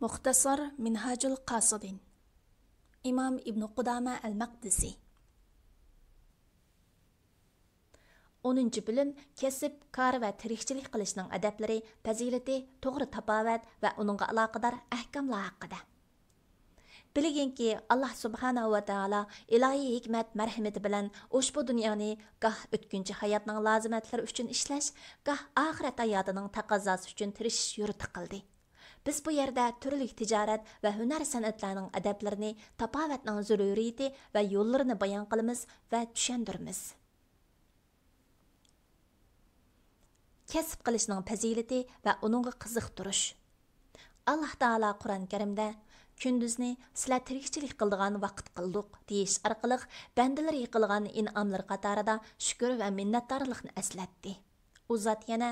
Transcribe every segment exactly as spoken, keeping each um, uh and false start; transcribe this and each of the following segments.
مۇختەسار مىنھاجۇل قاسىدىن. ئىمام ئىبنى قۇدامە ئەل مەقدىسى. ئونىنچى بۆلۈم. كەسىپ، كار ۋە تىرىكچىلىك قىلىشنىڭ ئەدەپلىرى، پەزىلىتى، توغرا تاپاۋەت ۋە ئۇنىڭغا ئالاقىدار ئەھكاملار ھەققىدە. بىلگىنكى، ئاللاھ سۇبھانەھۇ ۋە تائالا ئىلاھىي ھېكمەت مەرھىمىتى بىلەن ئۇشبۇ دۇنيانى گاھ ئۆتكۈنچى ھاياتنىڭ لازىمەتلىرى ئۈچۈن ئىشلەش، گاھ ئاخىرەت ھاياتىنىڭ تەقەززاسى ئۈچۈن تىرىشىش يۇرتى قىلدى. بىز بۇ يەردە تۈرلۈك تىجارەت ۋە ھۈنەر-سەنئەتلەرنىڭ ئەدەپلىرىنى، تاپاۋەتنىڭ زۆرۈرىيىتى ۋە يوللىرىنى بايان قىلىمىز ۋە چۈشەندۈرىمىز. كەسىپ قىلىشنىڭ پەزىلىتى ۋە ئۇنىڭغا قىزىقتۇرۇش. ئاللاھ تائالا قۇرئان كەرىمدە، «كۈندۈزنى سىلەر تىرىكچىلىك قىلىدىغان ۋاقىت قىلدۇق» دېيىش ئارقىلىق بەندىلىرىگە قىلغان ئىنئاملىرى قاتارىدا شۈكۈر ۋە مىننەتدارلىقنى ئەسلەتتى. ئۇ زات يەنە،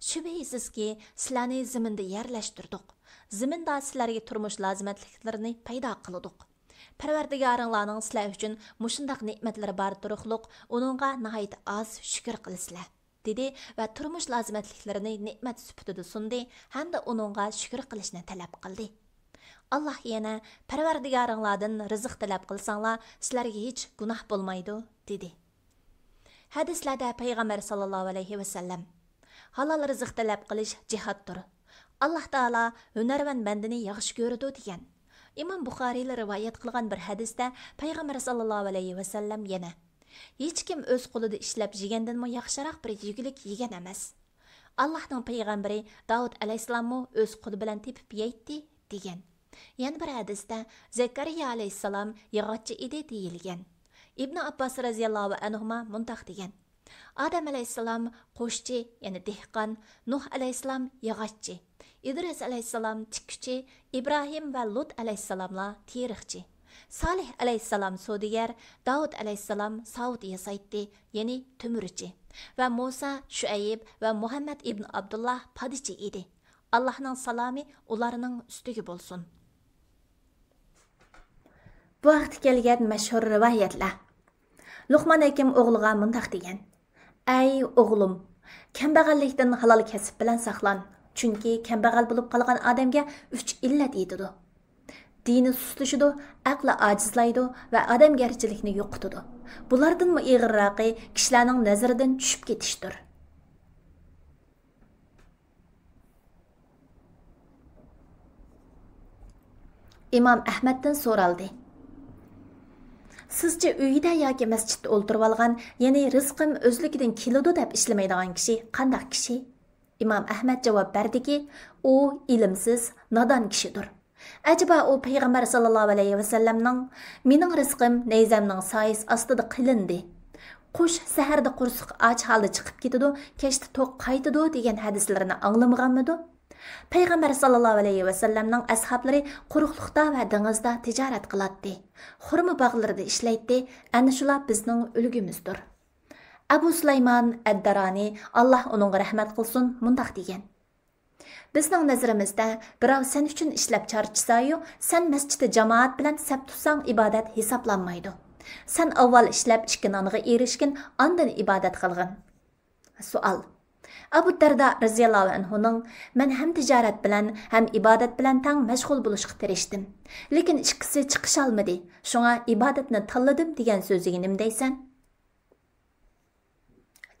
«شۈبھىسىزكى، سىلەرنى زېمىندا يەرلەشتۈردۇق. زېمىندا سىلەرگە تۇرمۇش لازىمەتلىكلىرىنى پەيدا قىلدۇق. پەرۋەردىگارىڭلارنىڭ سىلەر ئۈچۈن مۇشۇنداق نېمەتلىرى بار تۇرۇقلۇق، ئۇنىڭغا ناھايىتى ئاز شۈكۈر قىلىسىلەر» دېدى ۋە تۇرمۇش لازىمەتلىكلىرىنى نېمەت سۈپىتىدە سۇندى ھەمدە ئۇنىڭغا شۈكۈر قىلىشنى تەلەپ قىلدى. ئاللاھ يەنە، «پەرۋەردىگارىڭلاردىن رىزىق تەلەپ قىلساڭلار، سىلەرگە ھېچ گۇناھ بولمايدۇ» دېدى. ھەدىسلەردە پەيغەمبەر ساللاللاھۇ ئەلەيھى ۋەسەللەم، «ھالال رىزىق تەلەپ قىلىش جىھادتۇر. ئاللاھ تائالا ھۈنەرۋەن بەندىنى ياخشى كۆرىدۇ» دېگەن. ئىمام بۇخارىيلا رىۋايەت قىلغان بىر ھەدىستە پەيغەمبەر ساللاللاھۇ ئەلەيھى ۋەسەللەم يەنە، «ھېچكىم ئۆز قولىدا ئىشلەپ يېگەندىنمۇ ياخشىراق بىر يېگۈلۈك يېگەن ئەمەس. ئاللاھنىڭ پەيغەمبىرى داۋۇت ئەلەيھىسسالاممۇ ئۆز قولى بىلەن تېپىپ يەيتتى» دېگەن. يەنە بىر ھەدىستە، «زەكەرىيا ئەلەيھىسسالام ياغاچچى ئىدى» دېيىلگەن. ئىبنى ئابباس رەزىياللاھۇ ئەنھۇما مۇنداق دېگەن، «ئادەم ئەلەيھىسسالام قوشچى، يەنى دېھقان، نۇھ ئەلەيھىسسالام ياغاچچى، ئىدرىس ئەلەيھىسسالام تىككۈچى، ئىبراھىم ۋە لۇت ئەلەيھىسسالاملار تېرىقچى، سالىھ ئەلەيھىسسالام سودىگەر، داۋۇت ئەلەيھىسسالام ساۋۇت ياسايتتى، يەنى تۆمۈرچى، ۋە مۇسا، شۇئەيب ۋە مۇھەممەد ئىبن ئابدۇللاھ پادىچى ئىدى. ئاللاھنىڭ سالامى ئۇلارنىڭ ئۈستىگە بولسۇن.» بۇ ھەقتە كەلگەن مەشھۇر رىۋايەتلەر. لۇقمان ھەكىم ئوغلىغا مۇنداق دېگەن، «ئەي ئوغلۇم، كەمبەغەللىكتىن ھالال كەسىپ بىلەن ساقلان، چۈنكى كەمبەغەل بولۇپ قالغان ئادەمگە ئۈچ ئىللەت يېتىدۇ: دىنى سۇسلىشىدۇ، ئەقلى ئاجىزلايدۇ ۋە ئادەمگەرچىلىكنى يوقىتىدۇ. بۇلاردىنمۇ ئېغىرراقى كىشىلەرنىڭ نەزىرىدىن چۈشۈپ كېتىشتۇر.» ئىمام ئەھمەدتىن سورالدى، «سىزچە ئۆيدە ياكى مەسچىتتە ئولتۇرۇۋالغان، يەنى رىزقىم ئۆزلۈكىدىن كېلىدۇ دەپ ئىشلىمەيدىغان كىشى قانداق كىشى؟» ئىمام ئەھمەد جاۋاب بەردىكى، «ئۇ ئىلىمسىز، نادان كىشىدۇر. ئەجەبا ئۇ پەيغەمبەر ساللاللاھۇ ئەلەيھى ۋەسەللەمنىڭ، 'مېنىڭ رىزقىم نەيزەمنىڭ سايىسى ئاستىدا قىلىندى. قۇش سەھەردە قورسىقى ئاچ ھالدا چىقىپ كېتىدۇ، كەچتە توك قايتىدۇ' دېگەن ھەدىسلىرىنى ئاڭلىمىغانمىدۇ؟ پەيغەمبەر ساللاللاھۇ ئەلەيھى ۋەسەللەمنىڭ ئەسھابلىرى قۇرۇقلۇقتا ۋە دېڭىزدا تىجارەت قىلاتتى، خورما باغلىرىدا ئىشلەيتتى، ئەنە شۇلار بىزنىڭ ئۈلگىمىزدۇر.» ئەبۇ سۇلايمان ئەددارانى، ئاللاھ ئۇنىڭغا رەھمەت قىلسۇن، مۇنداق دېگەن، «بىزنىڭ نەزىرىمىزدە، بىراۋ سەن ئۈچۈن ئىشلەپ چارچىسايۇ، سەن مەسچىتتە جامائەت بىلەن سەپ تۇتساڭ ئىبادەت ھېسابلانمايدۇ. سەن ئاۋۋال ئىشلەپ ئىككى نانغا ئېرىشكىن، ئاندىن ئىبادەت قىلغىن.» سوئال. ئەبۇ دەردا رەزىياللاھۇ ئەنھۇنىڭ، «مەن ھەم تىجارەت بىلەن، ھەم ئىبادەت بىلەن تەڭ مەشغۇل بولۇشقا تىرىشتىم. لېكىن ئىككىسى چىقىشالمىدى، شۇڭا ئىبادەتنى تاللىدىم» دېگەن سۆزىگە نېمە دەيسەن؟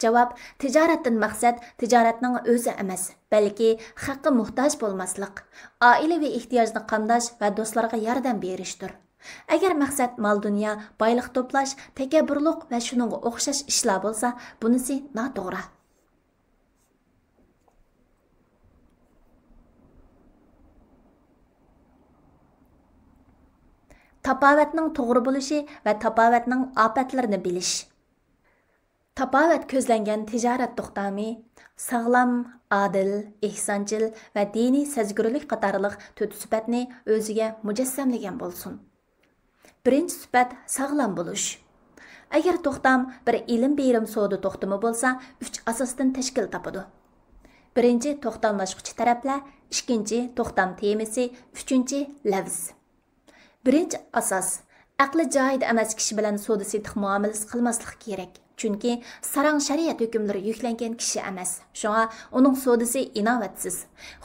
جاۋاب، تىجارەتتىن مەقسەت تىجارەتنىڭ ئۆزى ئەمەس، بەلكى خەققە موھتاج بولماسلىق، ئائىلىۋى ئېھتىياجنى قامداش ۋە دوستلارغا ياردەم بېرىشتۇر. ئەگەر مەقسەت مال-دۇنيا، بايلىق توپلاش، تەكەببۇرلۇق ۋە شۇنىڭغا ئوخشاش ئىشلار بولسا، بۇنىسى ناتوغرا. تاپاۋەتنىڭ توغرا بولۇشى ۋە تاپاۋەتنىڭ ئاپەتلىرىنى بىلىش. تاپاۋەت كۆزلەنگەن تىجارەت توختامى ساغلام، ئادىل، ئېھسانچىل ۋە دىنىي سەزگۈرلۈك قاتارلىق تۆت سۈپەتنى ئۆزىگە مۇجەسسەملىگەن بولسۇن. بىرىنچى سۈپەت ساغلام بولۇش. ئەگەر توختام بىر ئېلىم بېرىم سودا توختىمى بولسا، ئۈچ ئاساستىن تەشكىل تاپىدۇ. بىرىنچى توختاملاشقۇچى تەرەپلەر، ئىككىنچى توختام تېمىسى، ئۈچىنچى لەۋز. بىرىنچى ئاساس، ئەقلى جايىدا ئەمەس كىشى بىلەن سودا سېتىق مۇئامىلىسى قىلماسلىق كېرەك. چۈنكى ساراڭ شەرىئەت ھۆكۈملىرى يۈكلەنگەن كىشى ئەمەس، شۇڭا ئۇنىڭ سودىسى ئىناۋەتسىز.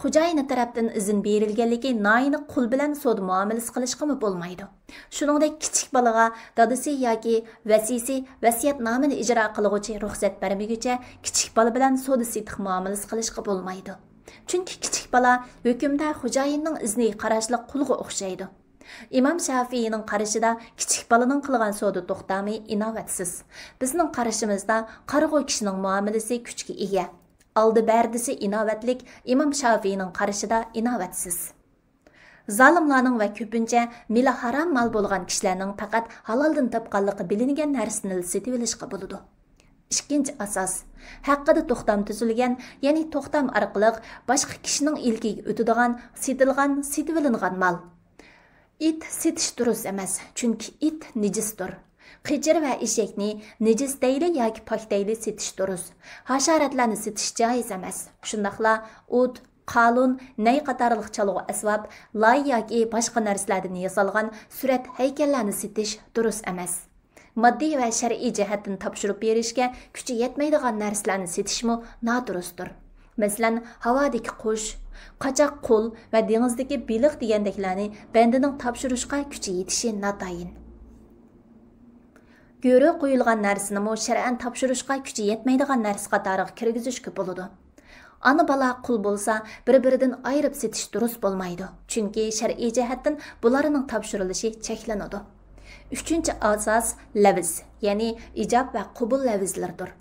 خوجايىنى تەرەپتىن ئىزىن بېرىلگەنلىكى ناھىيىنى قۇل بىلەن سودا مۇئامىلىسى قىلىشقىمۇ بولمايدۇ. شۇنىڭدەك كىچىك بالىغا دادىسى ياكى ۋەسىيسى ۋەسىيەتنامىنى ئىجرا قىلغۇچى رۇخسەت بەرمىگۈچە كىچىك بالا بىلەن سودا سېتىق مۇئامىلىسى قىلىشقا بولمايدۇ. چۈنكى كىچىك بالا ھۆكۈمدە خوجايىننىڭ ئىزنىگە قاراشلىق قۇلغا ئوخشايدۇ. ئىمام شافىئىنىڭ قارىشىدا كىچىك بالىنىڭ قىلغان سودا توختامى ئىناۋەتسىز. بىزنىڭ قارىشىمىزدا قارىغۇ كىشىنىڭ مۇئامىلىسى كۈچكە ئىگە. ئالدى بەردىسى ئىناۋەتلىك، ئىمام شافىئىنىڭ قارىشىدا ئىناۋەتسىز. زالىملارنىڭ ۋە كۆپىنچە مېلى ھارام مال بولغان كىشىلەرنىڭ پەقەت ھالالدىن تاپقانلىقى بىلىنگەن نەرسىنىلا سېتىۋېلىشقا بولىدۇ. ئىككىنچى ئاساس، ھەققىدە توختام تۈزۈلگەن، يەنى توختام ئارقىلىق باشقا كىشىنىڭ ئىلكىگە ئۆتىدىغان، سېتىلغان، سېتىۋېلىنغان مال. ئىت سېتىش دۇرۇس ئەمەس، چۈنكى ئىت نىجىستۇر. قېچىر ۋە ئېشەكنى نىجىس دەيلى ياكى پاك دەيلى سېتىش دۇرۇس. ھاشاراتلارنى سېتىش جائىز ئەمەس. شۇنداقلا ئوت، قالۇن، نەي قاتارلىق چالغۇ ئەسۋاب، لاي ياكى باشقا نەرسىلەردىن ياسالغان سۈرەت ھەيكەللەرنى سېتىش دۇرۇس ئەمەس. ماددىي ۋە شەرئىي جەھەتتىن تاپشۇرۇپ بېرىشكە كۈچى يەتمەيدىغان نەرسىلەرنى سېتىشمۇ نادۇرۇستۇر. مەسىلەن، ھاۋادىكى قۇش، قاچاق قۇل ۋە دېڭىزدىكى بېلىق دېگەندەكلەرنى بەندىنىڭ تاپشۇرۇشقا كۈچى يېتىشى ناتايىن. گۆرۈ قويۇلغان نەرسىنىمۇ شەرئەن تاپشۇرۇشقا كۈچى يەتمەيدىغان نەرسە قاتارىغا كىرگۈزۈشكە بولىدۇ. ئانا بالا قۇل بولسا، بىر-بىرىدىن ئايرىپ سېتىش دۇرۇس بولمايدۇ، چۈنكى شەرئىي جەھەتتىن بۇلارنىڭ تاپشۇرۇلۇشى چەكلىنىدۇ. ئۈچىنچى ئاساس لەۋز، يەنى ئىجاب ۋە قوبۇل لەۋزلىرىدۇر.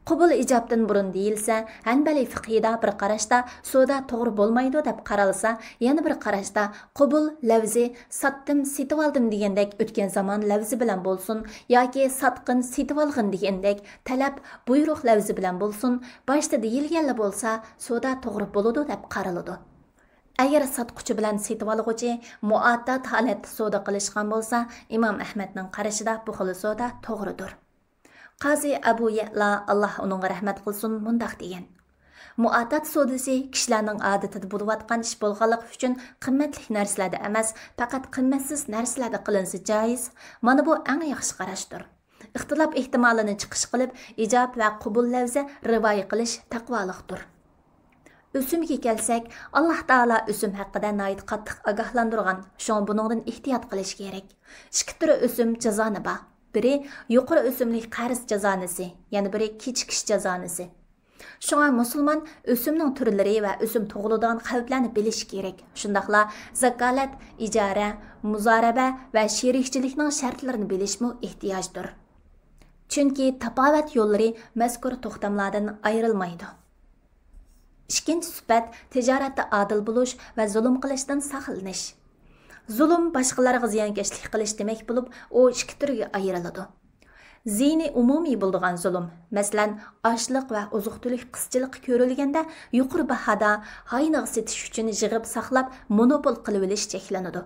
قوبۇل ئىجابتىن بۇرۇن دېيىلسە، ھەنبەلىي فىقھىدا بىر قاراشتا سودا توغرا بولمايدۇ دەپ قارالسا، يەنە بىر قاراشتا قوبۇل لەۋزى ساتتىم، سېتىۋالدىم دېگەندەك ئۆتكەن زامان لەۋزى بىلەن بولسۇن ياكى ساتقىن، سېتىۋالغىن دېگەندەك تەلەپ، بۇيرۇق لەۋزى بىلەن بولسۇن، باشتا دېيىلگەنلا بولسا سودا توغرا بولىدۇ دەپ قارىلىدۇ. ئەگەر ساتقۇچى بىلەن سېتىۋالغۇچى مۇئاتات ھالەتتە سودا قىلىشقان بولسا، ئىمام ئەھمەدنىڭ قارىشىدا بۇ خىل سودا توغرىدۇر. قازى ئەبۇ يەئلا، ئاللا ئۇنىڭغا رەھمەت قىلسۇن، مۇنداق دېگەن: مۇئاتات سودىسى كىشىلەرنىڭ ئادىتىدە بولۇۋاتقان ئىش بولغانلىقى ئۈچۈن قىممەتلىك نەرسىلەردە ئەمەس، پەقەت قىممەتسىز نەرسىلەردە قىلىنسا جايىز. مانا بۇ ئەڭ ياخشى قاراشتۇر. ئىختىلاپ ئېھتىمالىنى چىقىش قىلىپ، ئىجاب ۋە قوبۇل لەۋزى رىۋايە قىلىش تەقۋالىقتۇر. ئۆسۈمگە كەلسەك، ئاللا تائالا ئۆسۈم ھەققىدە ناھايىتى قاتتىق ئاگاھلاندۇرغان، شۇڭا بۇنىڭدىن ئېھتىيات قىلىش كېرەك. ئىككى تۈر ئۆسۈم جازانە بار. بىرى يۇقىرى ئۆسۈملۈك قەرز جازانىسى، يەنە بىرى كېچىكىش جازانىسى. شۇڭا مۇسۇلمان ئۆسۈمنىڭ تۈرلىرى ۋە ئۆسۈم تۇغۇلىدىغان خەۋپلەرنى بىلىشى كېرەك. شۇنداقلا زاكالەت، ئىجارە، مۇزارەبە ۋە شېرىكچىلىكنىڭ شەرتلىرىنى بىلىشمۇ ئېھتىياجدۇر. چۈنكى تاپاۋەت يوللىرى مەزكۇر توختاملاردىن ئايرىلمايدۇ. ئىككىنچى سۈپەت، تىجارەتتە ئادىل بولۇش ۋە زۇلۇم قىلىشتىن ساقلىنىش. زۇلۇم باشقىلارغا زىيانكەشلىك قىلىش دېمەك بولۇپ، ئۇ ئىككى تۈرگە ئايرىلىدۇ. زىيىنى ئومۇمىي بولىدىغان زۇلۇم، مەسىلەن، ئاشلىق ۋە ئوزۇق-تۈلۈك قىسچىلىقى كۆرۈلگەندە يۇقىرى باھادا ھاينىغا سېتىش ئۈچۈن يىغىپ ساقلاپ، مونوپول قىلىۋېلىش چەكلىنىدۇ.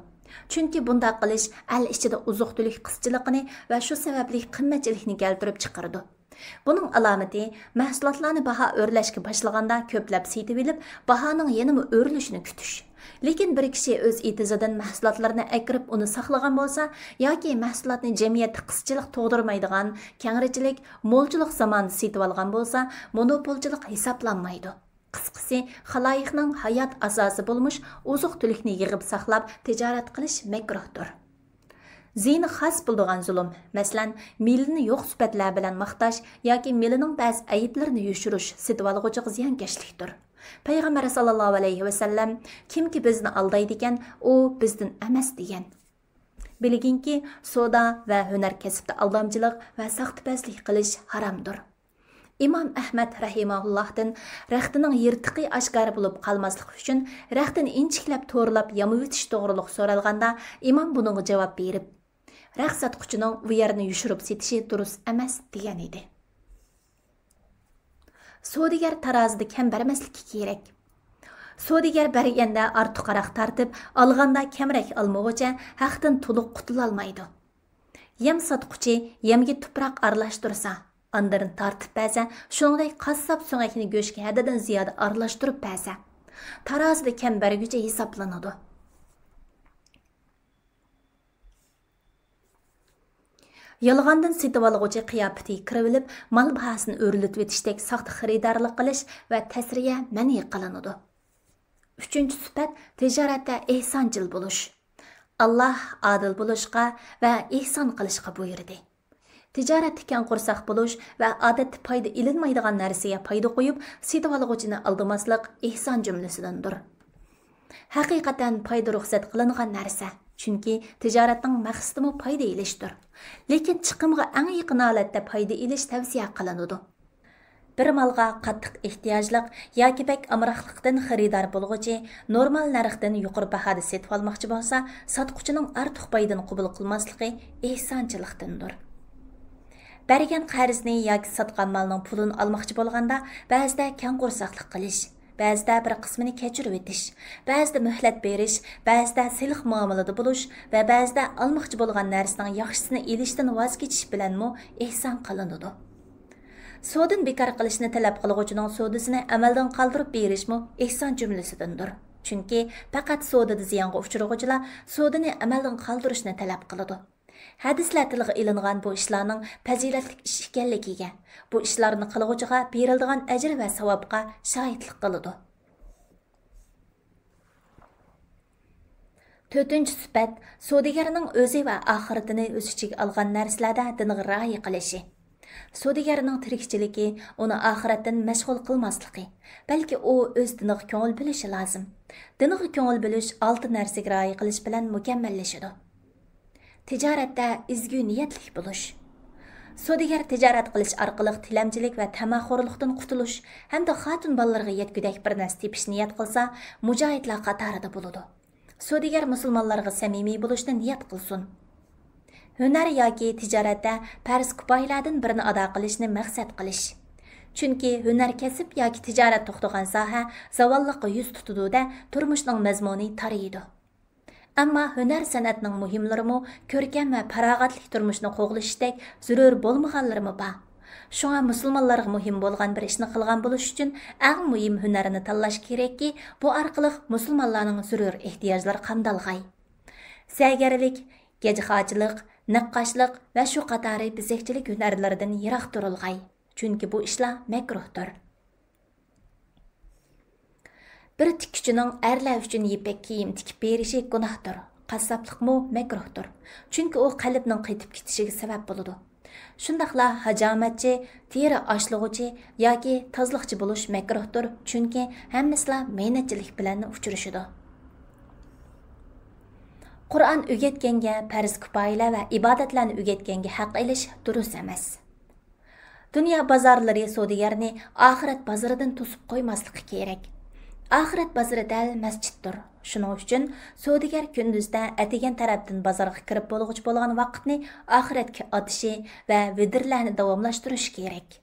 چۈنكى بۇنداق قىلىش ئەل ئىچىدە ئوزۇق-تۈلۈك قىسچىلىقىنى ۋە شۇ سەۋەبلىك قىممەتچىلىكنى كەلتۈرۈپ چىقىرىدۇ. بۇنىڭ ئالامىتى، مەھسۇلاتلارنى باھا ئۆرلەشكە باشلىغاندا كۆپلەپ سېتىۋېلىپ، باھانىڭ يەنىمۇ ئۆرلىشىنى كۈتۈش. لېكىن بىر كىشى ئۆز ئېتىزىدىن مەھسۇلاتلىرىنى ئەكىرىپ، ئۇنى ساقلىغان بولسا ياكى مەھسۇلاتنى جەمئىيەتتە قىسچىلىق تۇغدۇرمايدىغان، كەڭرىچىلىك، مولچىلىق زامانىدا سېتىۋالغان بولسا، مونوپولچىلىق ھېسابلانمايدۇ. قىسقىسى، خالايىقنىڭ ھايات ئاساسى بولمىش ئوزۇق-تۈلۈكنى يىغىپ ساقلاپ تىجارەت قىلىش مەكرۇھتۇر. زىيىنى خاس بولىدىغان زۇلۇم، مەسىلەن، مېلىنى يوق سۈپەتلەر بىلەن ماختاش ياكى مېلىنىڭ بەزى ئەيىبلىرىنى يوشۇرۇش سېتىۋالغۇچىغا زىيانكەشلىكتۇر. پەيغەمبەر ساللاللاھۇ ئەلەيھى ۋەسەللەم، «كىمكى بىزنى ئالدايدىكەن، ئۇ بىزدىن ئەمەس» دېگەن. بىلگىنكى، سودا ۋە ھۈنەر كەسىپتە ئالدامچىلىق ۋە ساختىپەزلىك قىلىش ھارامدۇر. ئىمام ئەھمەد رەھىمەھۇللاھتىن رەختىنىڭ يىرتىقى ئاشكارا بولۇپ قالماسلىقى ئۈچۈن رەختىنى ئىنچىكىلەپ تورلاپ يامىۋېتىش توغرۇلۇق سورالغاندا، ئىمام بۇنىڭغا جاۋاب بېرىپ، رەخت ساتقۇچىنىڭ ئۇ يەرنى يوشۇرۇپ سېتىشى دۇرۇس ئەمەس، دېگەن ئىدى. سودىگەر تارازىدا كەم بەرمەسلىكى كېرەك. سودىگەر بەرگەندە ئارتۇقراق تارتىپ، ئالغاندا كەمرەك ئالمىغۇچە ھەقتىن تولۇق قۇتۇلالمايدۇ. يەم ساتقۇچى يەمگە تۇپراق ئارىلاشتۇرسا، ئاندىن تارتىپ بەرسە، شۇنىڭدەك قاسساپ سۆڭەكنى گۆشكە ھەددىدىن زىيادە ئارىلاشتۇرۇپ بەرسە، تارازىدا كەم بەرگۈچى ھېسابلىنىدۇ. يالغاندىن سېتىۋالغۇچى قىياپىتىگە كىرىۋېلىپ، مال باھاسىنى ئۆرلىتىۋېتىشتەك ساختا خېرىدارلىق قىلىش ۋە تەسرىيە مەنئى قىلىنىدۇ. ئۈچىنچى سۈپەت، تىجارەتتە ئېھسانچىل بولۇش. ئاللاھ ئادىل بولۇشقا ۋە ئېھسان قىلىشقا بۇيرۇدى. تىجارەتتە كەڭ قورساق بولۇش ۋە ئادەتتە پايدا ئېلىنمايدىغان نەرسىگە پايدا قويۇپ، سېتىۋالغۇچىنى ئالدىماسلىق ئېھسان جۈملىسىدىندۇر. ھەقىقەتەن پايدا رۇخسەت قىلىنغان نەرسە، چۈنكى تىجارەتنىڭ مەقسىتىمۇ پايدا ئېلىشتۇر. لېكىن چىقىمغا ئەڭ يېقىن ھالەتتە پايدا ئېلىش تەۋسىيە قىلىنىدۇ. بىر مالغا قاتتىق ئېھتىياجلىق ياكى بەك ئامراقلىقتىن خېرىدار بولغۇچى نورمال نەرختىن يۇقىرى باھادا سېتىۋالماقچى بولسا، ساتقۇچىنىڭ ئارتۇق پايدىنى قوبۇل قىلماسلىقى ئېھسانچىلىقتىندۇر. بەرگەن قەرزنى ياكى ساتقان مالنىڭ پۇلىنى ئالماقچى بولغاندا، بەزىدە كەڭ قورساقلىق قىلىش، بەزىدە بىر قىسمىنى كەچۈرۈۋېتىش، بەزىدە مۆھلەت بېرىش، بەزىدە سىلىق مۇئامىلىدە بولۇش ۋە بەزىدە ئالماقچى بولغان نەرسىنىڭ ياخشىسىنى ئېلىشتىن ۋاز كېچىش بىلەنمۇ ئېھسان قىلىنىدۇ. سودىنى بىكار قىلىشنى تەلەپ قىلغۇچىنىڭ سودىسىنى ئەمەلدىن قالدۇرۇپ بېرىشمۇ ئېھسان جۈملىسىدىندۇر. چۈنكى پەقەت سودىدا زىيانغا ئۇچرىغۇچىلار سودىنى ئەمەلدىن قالدۇرۇشنى تەلەپ قىلىدۇ. ھەدىسلەر تىلغا ئېلىنغان بۇ ئىشلارنىڭ پەزىلەتلىك ئىش ئىكەنلىكىگە، بۇ ئىشلارنى قىلغۇچىغا بېرىلىدىغان ئەجىر ۋە ساۋابقا شاھىتلىق قىلىدۇ. تۆتىنچى سۈپەت، سودىگەرنىڭ ئۆزى ۋە ئاخىرىتىنى ئۆز ئىچىگە ئالغان نەرسىلەردە دىنغا رىئايە قىلىشى. سودىگەرنىڭ تىرىكچىلىكى ئۇنى ئاخىرەتتىن مەشغۇل قىلماسلىقى، بەلكى ئۇ ئۆز دىنىغا كۆڭۈل بۆلۈشى لازىم. دىنغا كۆڭۈل بۆلۈش ئالتە نەرسىگە رىئايە قىلىش بىلەن مۇكەممەللىشىدۇ. تىجارەتتە ئىزگۈ نىيەتلىك بولۇش. سودىگەر تىجارەت قىلىش ئارقىلىق تىلەمچىلىك ۋە تەمەخورلۇقتىن قۇتۇلۇش ھەمدە خاتۇن بالىلىرىغا يەتكۈدەك بىر نەرسە تېپىش نىيەت قىلسا، مۇجاھىدلار قاتارىدا بولىدۇ. سودىگەر مۇسۇلمانلارغا سەمىمىي بولۇشنى نىيەت قىلسۇن. ھۈنەر ياكى تىجارەتتە پەرز كۇپايىلەردىن بىرىنى ئادا قىلىشنى مەقسەت قىلىش. چۈنكى ھۈنەر كەسىپ ياكى تىجارەت توختىغان ساھە زاۋاللىققا يۈز تۇتىدۇ-دە، تۇرمۇشنىڭ مەزمۇنى تارىيىدۇ. ئەمما ھۈنەر سەنئەتنىڭ مۇھىملىرىمۇ، كۆركەم ۋە پاراغەتلىك تۇرمۇشنى قوغلىشىشتەك زۆرۈر بولمىغانلىرىمۇ بار. شۇڭا مۇسۇلمانلارغا مۇھىم بولغان بىر ئىشنى قىلغان بولۇش ئۈچۈن ئەڭ مۇھىم ھۈنەرنى تاللاش كېرەككى، بۇ ئارقىلىق مۇسۇلمانلارنىڭ زۆرۈر ئېھتىياجلىرى قامدالغاي. زەگەرلىك، گەجخاچىلىق، نەققاشلىق ۋە شۇ قاتارى بېزەكچىلىك ھۈنەرلىرىدىن يىراق تۇرۇلغاي. چۈنكى بۇ ئىشلار مەكرۇھتۇر. بىر تىككۈچىنىڭ ئەرلەر ئۈچۈن يىپەك كىيىم تىكىپ بېرىشى گۇناھتۇر، قاسساپلىقمۇ مەكرۇھتۇر. چۈنكى ئۇ قەلبنىڭ قېتىپ كېتىشىگە سەۋەب بولىدۇ. شۇنداقلا ھاجامەتچى، تېرە ئاشلىغۇچى ياكى تازىلىقچى بولۇش مەكرۇھتۇر، چۈنكى ھەممىسىلا مەينەتچىلىك بىلەن ئۇچرىشىدۇ. قۇرئان ئۆگەتكەنگە، پەرز كۇپايىلەر ۋە ئىبادەتلەرنى ئۆگەتكەنگە ھەق ئېلىش دۇرۇس ئەمەس. دۇنيا بازارلىرى سودىگەرنى ئاخىرەت بازىرىدىن توسۇپ قويماسلىقى كېرەك. ئاخىرەت بازىرى دەل مەسچىتتۇر. شۇنىڭ ئۈچۈن سودىگەر كۈندۈزدە ئەتىگەن تەرەپتىن بازارغا كىرىپ بولغۇچە بولغان ۋاقىتنى ئاخىرەتكە ئاتىشى ۋە ۋىدىرلەرنى داۋاملاشتۇرۇشى كېرەك.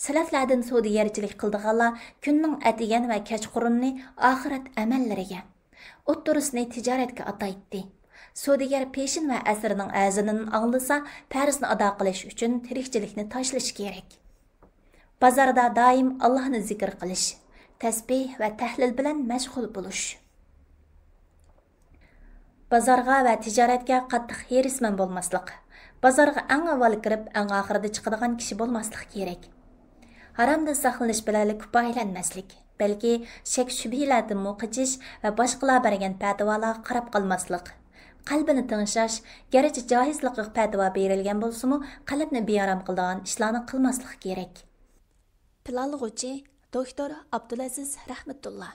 سەلەفلەردىن سودىگەرچىلىك قىلىدىغانلار كۈننىڭ ئەتىگەن ۋە كەچقۇرۇنىنى ئاخىرەت ئەمەللىرىگە، ئوتتۇرىسىنى تىجارەتكە ئاتايتتى. سودىگەر پېشىن ۋە ئەسىرنىڭ ئەزىنىنى ئاڭلىسا، پەرزنى ئادا قىلىش ئۈچۈن تىرىكچىلىكنى تاشلىشى كېرەك. بازاردا دائىم ئاللاھنى زىكىر قىلىش، تەسبىھ ۋە تەھلىل بىلەن مەشغۇل بولۇش. بازارغا ۋە تىجارەتكە قاتتىق ھېرىسمەن بولماسلىق. بازارغا ئەڭ ئاۋۋال كىرىپ، ئەڭ ئاخىرىدا چىقىدىغان كىشى بولماسلىق كېرەك. ھارامدىن ساقلىنىش بىلەنلا كۇپايىلەنمەسلىك، بەلكى شەك-شۈبھىلەردىنمۇ قېچىش ۋە باشقىلار بەرگەن پەتىۋالارغا قاراپ قالماسلىق. قەلبىنى تىڭشاش، گەرچە جاھىزلىقىغا پەتىۋا بېرىلگەن بولسىمۇ، قەلبنى بىئارام قىلىدىغان ئىشلارنى قىلماسلىق كېرەك. پىلانلىغۇچى، دوكتور ئابدۇلئەزىز رەھمەتۇللا.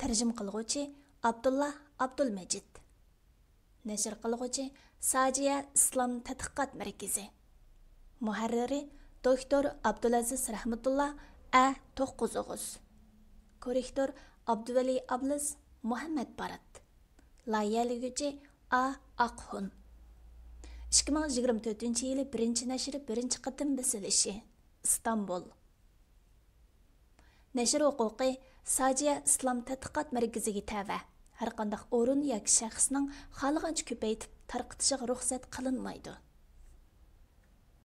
تەرجىمە قىلغۇچى، ئابدۇللا ئابدۇلمەجىت. نەشر قىلغۇچى، ساجىيە ئىسلام تەتقىقات مەركىزى. مۇھەررىرى، دوكتور ئابدۇلئەزىز رەھمەتۇللا، ئە توققۇز ئوغۇز. كوررېكتور، ئابدۇۋەلى ئابلىز، مۇھەممەد بارات. لايىھەلىگۈچى، ئا ئاقخۇن. ئىككى مىڭ يىگىرمە تۆتىنچى يىلى بىرىنچى نەشرى بىرىنچى قېتىم بېسىلىشى. ئىستانبۇل. نەشر ھوقۇقى ساجىيە ئىسلام تەتقىقات مەركىزىگە تەۋە. ھەرقانداق ئورۇن ياكى شەخسنىڭ خالىغانچە كۆپەيتىپ تارقىتىشىغا رۇخسەت قىلىنمايدۇ.